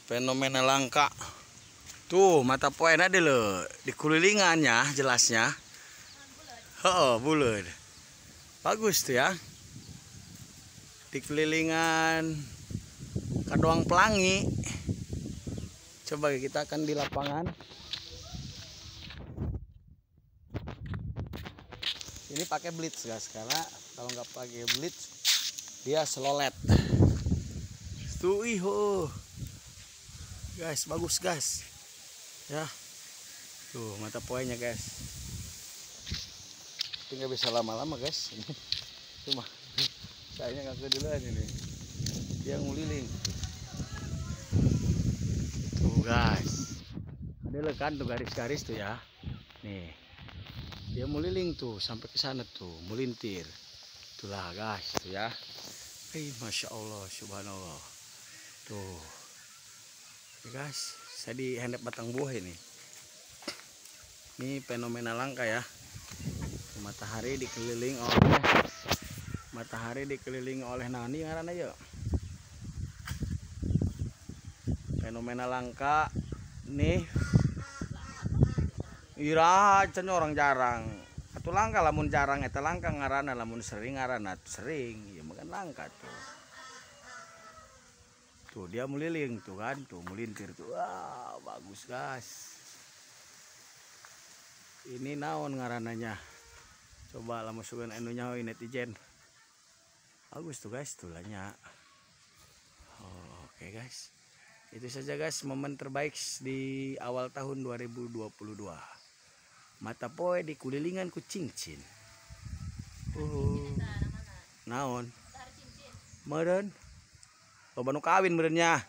Fenomena langka. Tuh mata poena deh lo di kulilingannya jelasnya. Oh, bulat. Bagus tuh ya. Di kelilingan Kadoang Pelangi. Coba kita akan di lapangan. Ini pakai blitz guys, karena kalau nggak pakai blitz dia selolet. Tuh iho. Guys, bagus guys. Ya. Tuh mata poinnya guys. Tapi nggak bisa lama-lama guys. Cuma sayangnya nggak keduluan ini. Dia nguliling. Tuh guys. Ada lekan tuh garis-garis tuh ya. Nih. Dia muliling tuh sampai ke sana tuh, melintir. Itulah guys tuh ya. Hei, masya Allah, subhanallah. Tuh. Oke guys, saya di handap batang buah ini. Ini fenomena langka ya. Matahari dikelilingi oleh nani ngaranna yeuh. Fenomena langka nih. Ira can orang jarang. Atuh langka lamun jarang eta langka ngaranna, lamun sering ngaranna sering. Ya makan langka tuh. Tuh dia muliling tuh kan, tuh melintir tuh. Wah, bagus guys. Ini naon ngarananya? Coba lah masukin enunya netizen. Bagus tuh guys tulanya. Oh, oke guys. Itu saja guys momen terbaik di awal tahun 2022. Mata poe di kulilingan ku cincin. Naon? Meureun. Loba nu kawin meureunnya.